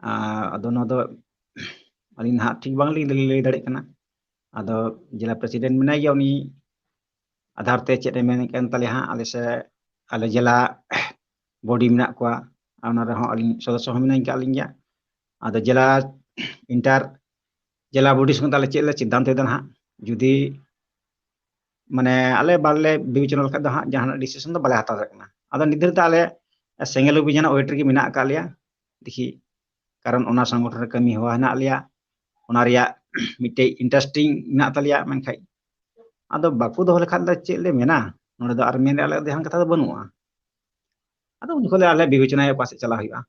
ᱟᱸ, ᱟᱫᱚ ᱱᱚᱣᱟ ᱫᱚ ᱟᱹᱞᱤᱧ ᱱᱟᱦᱟᱜ ᱴᱷᱤᱠ ᱵᱟᱝᱞᱤᱧ ᱞᱟᱹᱭ ᱫᱟᱲᱮᱭᱟᱜ ᱠᱟᱱᱟ᱾ ᱟᱫᱚ ᱡᱮᱞᱟ ᱯᱨᱮᱥᱤᱰᱮᱱᱴ ᱢᱮᱱᱟᱭ ᱜᱮᱭᱟ, ᱩᱱᱤ ᱟᱫᱷᱟᱨ ᱛᱮ ᱪᱮᱫ ᱮ ᱢᱮᱱᱮᱫ ᱠᱟᱱ ᱛᱟᱞᱮᱭᱟ ᱦᱟᱸᱜ, ᱟᱞᱮ ᱥᱮ ᱟᱞᱮ ᱡᱮᱞᱟ ᱵᱚᱰᱤ ᱢᱮᱱᱟᱜ ᱠᱚᱣᱟ, ᱟᱨ ᱚᱱᱟ ᱨᱮᱦᱚᱸ ᱟᱹᱞᱤᱧ ᱥᱚᱫᱚᱥᱥᱚ ᱦᱚᱸ ᱢᱮᱱᱟᱧ ᱠᱟᱜ ᱞᱤᱧ ᱜᱮᱭᱟ᱾ ᱟᱫᱚ ᱡᱮᱞᱟ ᱤᱱᱴᱟᱨ ᱡᱮᱞᱟ ᱵᱚᱰᱤ ᱥᱚᱸᱜᱮ ᱛᱮ ᱟᱞᱮ ᱪᱮᱫ ᱞᱮ ᱥᱤᱫᱽᱫᱷᱟᱱᱛᱚᱭᱮᱫᱟ ᱱᱟᱦᱟᱜ, ᱡᱩᱫᱤ ᱢᱟᱱᱮ ᱟᱞᱮ ᱵᱟᱞᱮ ᱵᱤᱵᱮᱪᱚᱱᱟ ᱞᱮᱠᱷᱟᱡ ᱫᱚ ᱦᱟᱸᱜ ᱡᱟᱦᱟᱱᱟᱜ ᱰᱤᱥᱤᱥᱚᱱ ᱫᱚ ᱵᱟᱞᱮ ᱦᱟᱛᱟᱣ ᱫᱟᱲᱮᱭᱟᱜ ᱠᱟᱱᱟ᱾ ᱟᱫᱚ ᱱᱤᱛ ᱫᱷᱟᱹᱨᱤᱡ ᱛᱮ ᱟᱞᱮ ᱥᱮᱸᱜᱮᱞ ᱚᱵᱷᱤᱡᱟᱱᱟᱜ ᱳᱭᱮᱴ ᱨᱮᱜᱮ ᱢᱮᱱᱟᱜ ᱟᱠᱟᱫ ᱞᱮᱭᱟ᱾ ᱫᱮᱠᱷᱤ, ᱠᱟᱨᱚᱱ ᱚᱱᱟ ᱥᱚᱝᱜᱚᱴᱷᱚᱱ ᱨᱮ ᱠᱟᱹᱢᱤ ᱦᱮᱣᱟ ᱦᱮᱱᱟᱜ ᱞᱮᱭᱟ, ᱚᱱᱟ ᱨᱮᱭᱟᱜ ᱢᱤᱫᱴᱮᱡ ᱤᱱᱴᱟᱨᱮᱥᱴᱤᱝ ᱢᱮᱱᱟᱜ ᱛᱟᱞᱮᱭᱟ, ᱢᱮᱱᱠᱷᱟᱡ ᱟᱫᱚ ᱵᱟᱠᱚ ᱫᱚᱦᱚ ᱞᱮᱠᱷᱟᱱ ᱫᱚ ᱪᱮᱫ ᱞᱮ ᱢᱮᱱᱟ, ᱱᱚᱰᱮ ᱫᱚ ᱟᱨ ᱢᱮᱱ ᱨᱮᱭᱟᱜ ᱟᱞᱮ ᱡᱟᱦᱟᱱ ᱠᱟᱛᱷᱟ ᱫᱚ ᱵᱟᱹᱱᱩᱜᱼᱟ᱾ ᱟᱫᱚ ᱩᱱ ᱡᱚᱠᱷᱚᱱ ᱞᱮ ᱟᱞᱮ ᱵᱤᱵᱮᱪᱚᱱᱟᱭᱟ ᱚᱠᱟ ᱥᱮᱫ ᱪᱟᱞᱟᱜ ᱦᱩᱭᱩᱜᱼᱟ᱾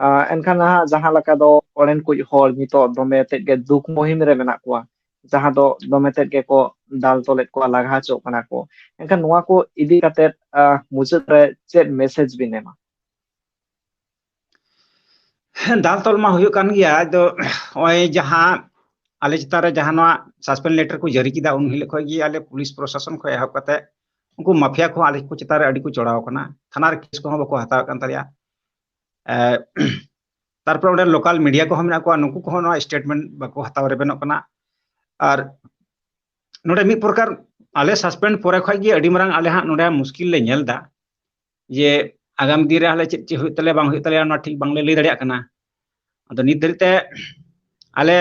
ᱟᱸ, ᱮᱱᱠᱷᱟᱱ ᱱᱟᱦᱟᱜ ᱡᱟᱦᱟᱸ ᱞᱮᱠᱟ ᱫᱚ ᱚᱸᱰᱮᱱ ᱠᱚ ᱦᱚᱲ ᱱᱤᱛᱚᱜ ᱫᱚᱢᱮ ᱛᱮᱫ ᱜᱮ ᱫᱩᱠ ᱢᱩᱦᱤᱢ ᱨᱮ ᱢᱮᱱᱟᱜ ᱠᱚᱣᱟ, ᱡᱟᱦᱟᱸ ᱫᱚ ᱫᱚᱢᱮ ᱛᱮᱫ ᱜᱮᱠᱚ ᱫᱟᱞ ᱛᱚᱞᱮᱫ ᱠᱚᱣᱟ, ᱞᱟᱜᱟ ᱦᱚᱪᱚᱜ ᱠᱟᱱᱟ ᱠᱚ᱾ ᱮᱱᱠᱷᱟᱱ ᱱᱚᱣᱟ ᱠᱚ ᱤᱫᱤ ᱠᱟᱛᱮᱫ, ᱟᱸ, ᱢᱩᱪᱟᱹᱫ ᱨᱮ ᱪᱮᱫ ᱢᱮᱥᱮᱡᱽ ᱵᱤᱱ ᱮᱢᱟ? ᱦᱮᱸ, ᱫᱟᱞ ᱛᱚᱞ ᱢᱟ ᱦᱩᱭᱩᱜ ᱠᱟᱱ ᱜᱮᱭᱟ᱾ ᱟᱫᱚ ᱱᱚᱜᱼᱚᱭ ᱡᱟᱦᱟᱸ ᱟᱞᱮ ᱪᱮᱛᱟᱱ ᱨᱮ ᱡᱟᱦᱟᱸ ᱱᱚᱣᱟ ᱥᱟᱥᱯᱮᱱᱰ ᱞᱮᱴᱟᱨ ᱠᱚ ᱡᱟᱹᱨᱤ ᱠᱮᱫᱟ, ᱩᱱ ᱦᱤᱞᱳᱜ ᱠᱷᱚᱱ ᱜᱮ ᱟᱞᱮ ᱯᱩᱞᱤᱥ ᱯᱨᱚᱥᱟᱥᱚᱱ ᱠᱷᱚᱱ ᱮᱦᱚᱵ ᱠᱟᱛᱮ ᱩᱱᱠᱩ ᱢᱟᱯᱷᱤᱭᱟ ᱠᱚᱦᱚᱸ ᱟᱞᱮ ᱠᱚ ᱪᱮᱛᱟᱱ ᱨᱮ ᱟᱹᱰᱤ ᱠᱚ ᱪᱚᱲᱟᱣ ᱠᱟᱱᱟ, ᱛᱷᱟᱱᱟ ᱨᱮ ᱠᱮᱥ ᱠᱚᱦᱚᱸ ᱵᱟᱠᱚ ᱦᱟᱛᱟᱣᱮᱫ ᱠᱟᱱ ᱛᱟᱞᱮᱭᱟ᱾ ᱮ, ᱛᱟᱨᱯᱚᱨᱮ ᱚᱸᱰᱮ ᱞᱳᱠᱟᱞ ᱢᱤᱰᱤᱭᱟ ᱠᱚᱦᱚᱸ ᱢᱮᱱᱟᱜ ᱠᱚᱣᱟ, ᱱᱩᱠᱩ ᱠᱚᱦᱚᱸ ᱱᱚᱣᱟ ᱥᱴᱮᱴᱢᱮᱱᱴ ᱵᱟᱠᱚ ᱦᱟᱛᱟᱣ ᱨᱮᱵᱮᱱᱚᱜ ᱠᱟᱱᱟ᱾ ᱟᱨ ᱱᱚᱰᱮ ᱢᱤᱫ ᱯᱨᱚᱠᱟᱨ ᱟᱞᱮ ᱥᱟᱥᱯᱮᱱᱰ ᱯᱚᱨᱮ ᱠᱷᱚᱱ ᱜᱮ ᱟᱹᱰᱤ ᱢᱟᱨᱟᱝ ᱟᱞᱮ ᱦᱟᱸᱜ ᱱᱚᱰᱮ ᱢᱩᱥᱠᱤᱞ ᱞᱮ ᱧᱮᱞ ᱮᱫᱟ, ᱡᱮ ᱟᱜᱟᱢ ᱫᱤᱱ ᱨᱮ ᱟᱞᱮ ᱪᱮᱫ ᱪᱮᱫ ᱦᱩᱭᱩᱜ ᱛᱟᱞᱮᱭᱟ ᱵᱟᱝ ᱦᱩᱭᱩᱜ ᱛᱟᱞᱮᱭᱟ, ᱚᱱᱟ ᱴᱷᱤᱠ ᱵᱟᱝᱞᱮ ᱞᱟᱹᱭ ᱫᱟᱲᱮᱭᱟᱜ ᱠᱟᱱᱟ᱾ ᱟᱫᱚ ᱱᱤᱛ ᱫᱷᱟᱹᱨᱤᱡ ᱛᱮ ᱟᱞᱮ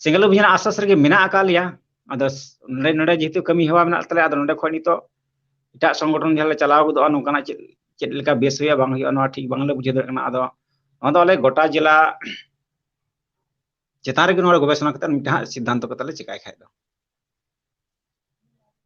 ᱥᱮᱸᱜᱮᱞ ᱚᱵᱷᱤᱡᱟᱱ ᱟᱥᱟᱥ ᱨᱮᱜᱮ ᱢᱮᱱᱟᱜ ᱟᱠᱟᱫ ᱞᱮᱭᱟ᱾ ᱟᱫᱚ ᱱᱚᱰᱮ, ᱱᱚᱰᱮ ᱡᱮᱦᱮᱛᱩ ᱠᱟᱹᱢᱤ ᱦᱮᱣᱟ ᱢᱮᱱᱟᱜ ᱛᱟᱞᱮᱭᱟ, ᱟᱫᱚ ᱱᱚᱰᱮ ᱠᱷᱚᱱ ᱱᱤᱛᱚᱜ ᱮᱴᱟᱜ ᱥᱚᱝᱜᱚᱴᱷᱚᱱ ᱡᱟᱦᱟᱸ ᱞᱮ ᱪᱟᱞᱟᱣ ᱜᱚᱫᱚᱜᱼᱟ, ᱱᱚᱝᱠᱟᱱᱟᱜ ᱪᱮᱫ, ᱪᱮᱫ ᱞᱮᱠᱟ ᱵᱮᱥ ᱦᱩᱭᱩᱜᱼᱟ ᱵᱟᱝ ᱦᱩᱭᱩᱜᱼᱟ, ᱱᱚᱣᱟ ᱴᱷᱤᱠ ᱵᱟᱝᱞᱮ ᱵᱩᱡᱷᱟᱹᱣ ᱫᱟᱲᱮᱭᱟᱜ ᱠᱟᱱᱟ᱾ ᱟᱫᱚ ᱱᱚᱣᱟ ᱫᱚ ᱟᱞᱮ ᱜᱚᱴᱟ ᱡᱮᱞᱟ ᱪᱮᱛᱟᱱ ᱨᱮᱜᱮ ᱱᱚᱣᱟ ᱜᱚᱵᱮᱥᱚᱱᱟ ᱠᱟᱛᱮ ᱢᱤᱫᱴᱟᱝ ᱦᱟᱸᱜ ᱥᱤᱫᱽᱫᱷᱟᱱᱛᱚ ᱠᱟᱛᱮ ᱞᱮ ᱪᱮᱠᱟᱭ ᱠᱷᱟᱡ ᱫᱚ᱾